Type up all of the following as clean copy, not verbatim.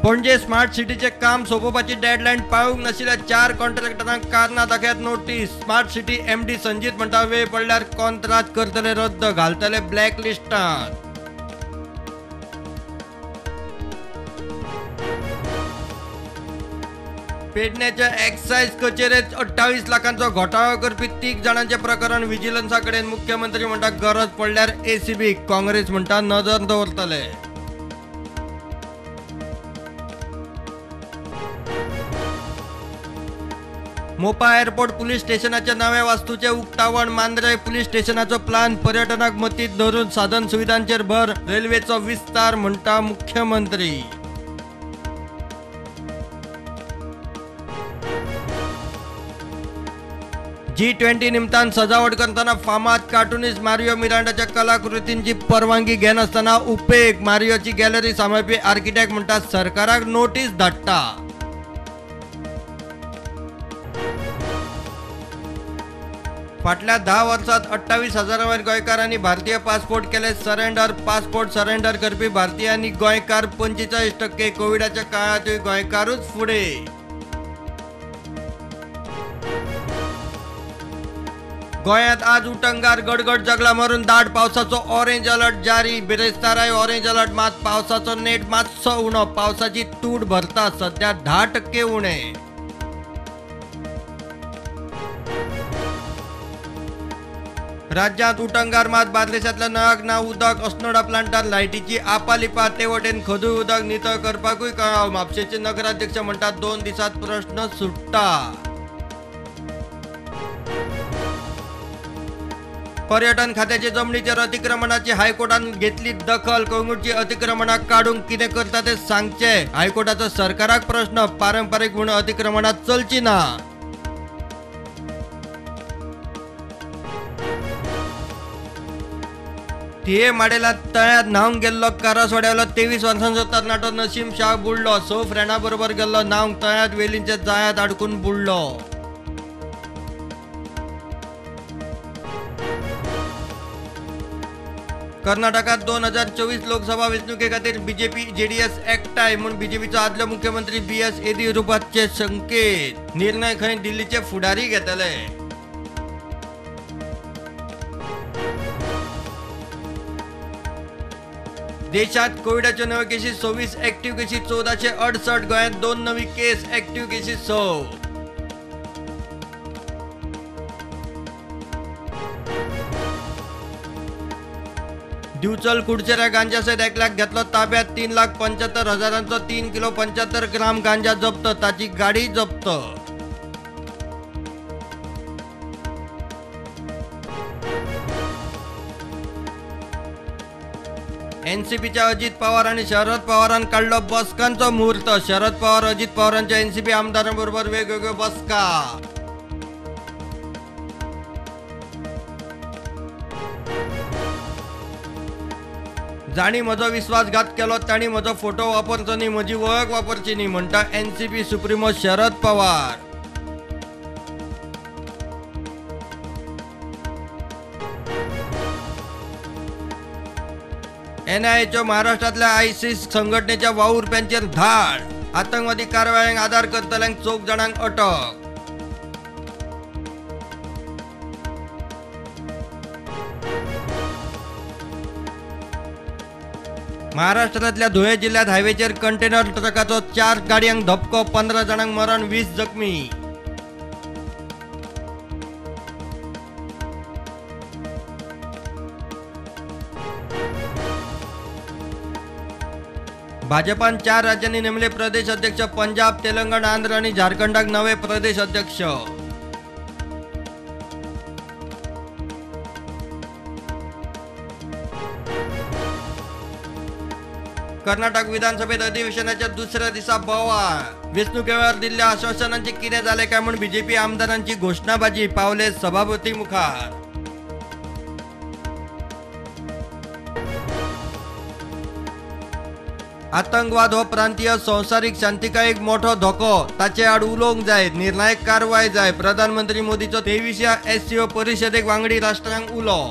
Panaji smart सिटीचे काम सोंपोवपाची deadline पाळूंक नाशिल्ल्या 4 कॉन्ट्रॅक्टरांक कारणां दाखयात notice. Smart city MD Sanjit म्हणटा वेळ पडल्यार कॉन्त्रात करतले रद्द, घालतले ब्लॅक लिस्टांत. पेडण्याच्या एक्सायज कचेरेत 28 लाखांचो घोटाळो करपी 3 जाणांचे प्रकरण विजिलन्सा कडेन. मुख्यमंत्री म्हणटा गरज पडल्यार एसीबी, काँग्रेस म्हणटा नदर दवरतले. मोपा एअरपोर्ट पुलीस स्टेशनाच्या नव्या वास्तूचे उक्तावण. मांद्रे पुलीस स्टेशनाचो प्लान पर्यटनाक मतींत धरून साधन सुविधांचेर भर, रेल्वेचो विस्तार म्हणटा मुख्यमंत्री. G20 निमतान सजावट करतना फामाद कार्टुनिस्ट मारियो मिरांडाच्या कलाकृतींची परवानगी घेनासतना उपेग. मारियोची गॅलरी सांबाळपी आर्किटेक्ट म्हणटा सरकाराक नोटीस धाडटा. फाटल्या 10 वर्सात 28,000 वयर गोंयकारांनी भारतीय पासपोर्ट केले सरेंडर. पासपोर्ट सरेंडर करपी भारतीयांनी गोंयकार 45%. कोविडाच्या काळांतूय गोंयकारूच फुडें. गोंयांत आज उटंगार गडगड जगला मारून दाट पावसाचो ऑरेंज अलर्ट जारी. बिरेस्ताराय ऑरेंज अलर्ट, मात पावसाचो नेट मातसो उणो. पावसाची तूट भरता सध्या 10% उणे. राज्यांत उटंगार मात बार्देशांतल्या नळाक ना उदक. अस्नोडा प्लांटार लायटीची आपालिपा, ते वटेन खदूळ उदक नितळ करपाकूय कळाव. म्हापशेचे नगराध्यक्ष म्हणटात 2 दिसांत प्रश्न सुट्टा. पर्यटन खात्याचे जमनीचेर अतिक्रमणाची हायकोर्टान घेतली दखल. कळंगूटची अतिक्रमणां काडूंक कितें करता तें सांगचें. हायकोर्टाचो सरकाराक प्रश्न, पारंपारीक म्हूण अतिक्रमणां चलची ना. थिये माडेला तळ्यांत न्हावंक गेल्लो करासवाड्यावेलो 23 वर्सांचो तरणाटो नसीम शाह बुडलो. 6 फ्रेंडां बरोबर गेल्लो न्हावंक, तळ्यांत वेलींच्या जाळ्यांत आडकून बुडलो. कर्नाटकात 2024 लोकसभा वेंचणुके खातीर बीजेपी जेडीएस एकठांय म्हूण बीजेपीचो आदलो मुख्यमंत्री BS येदियुरप्पाचे संकेत. निर्णय खंय दिल्लीचे फुडारी घेतले. देशात कोविडाच्यो नव्यो केशी 26, ऍक्टिव्ह केशी 1468. गोंयांत 2 नवी केस, ऍक्टिव्ह केशी 100. दिवचल कुडचेऱ्या गांजा सयत 1 लाख घेतलो ताब्यात. 3,75,000 3 किलो 75 ग्राम गांजा जप्त, ताची गाडी जप्त. एनसीपीच्या अजित पवार आणि शरद पवारान काढलो बसकांचो मुहूर्त. शरद पवार अजित पवारांच्या एनसीपी आमदारांबरोबर वेगवेगळ्यो बसका. जाणी म्हजो विश्वासघात केलो ताणी म्हजो फोटो वापरचो न्ही, म्हजी वळख वापरची न्ही म्हणटा एनसीपी सुप्रिमो शरद पवार. एनआयएच्यो महाराष्ट्रांतल्या आयसीस संघटनेच्या वावुरप्यांचेर धाड. आतंकवादी कारवायांक आदार करतल्यांक 4 जाणांक अटक. महाराष्ट्रांतल्या धुळे जिल्ह्यात हायवेचेर कंटेनर ट्रकाचो 4 गाडयांक धपको, 15 जाणांक मरण, 20 जखमी. भाजपान 4 राज्यांनी नेमले प्रदेश अध्यक्ष. पंजाब, तेलंगण, आंध्र आणि झारखंडाक नवे प्रदेश अध्यक्ष. कर्नाटक विधानसभेत अधिवेशनाच्या दुसऱ्या दिसा बोवाळ. वेंचणुकेवेळार दिल्ल्या आश्वासनांचे कितें जालें काय म्हूण बीजेपी आमदारांची घोशणाबाजी. पावले सभापती मुखार. आतंकवाद हो प्रांतीय संवसारीक शांतिकायेक मोठो धोको, ताचे आड उलोवंक जाय, निर्णायक कारवाय जाय. प्रधानमंत्री मोदीचो 23व्या SCO परिशदेक वांगडी राष्ट्रांक उलो.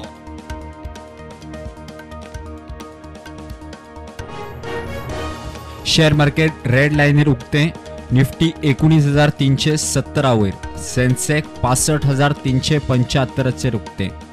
शेअर मार्केट रेड लायनीर उक्तें. निफ्टी 19,370 वयर, सेन्सेक्स 65,375 उक्तें.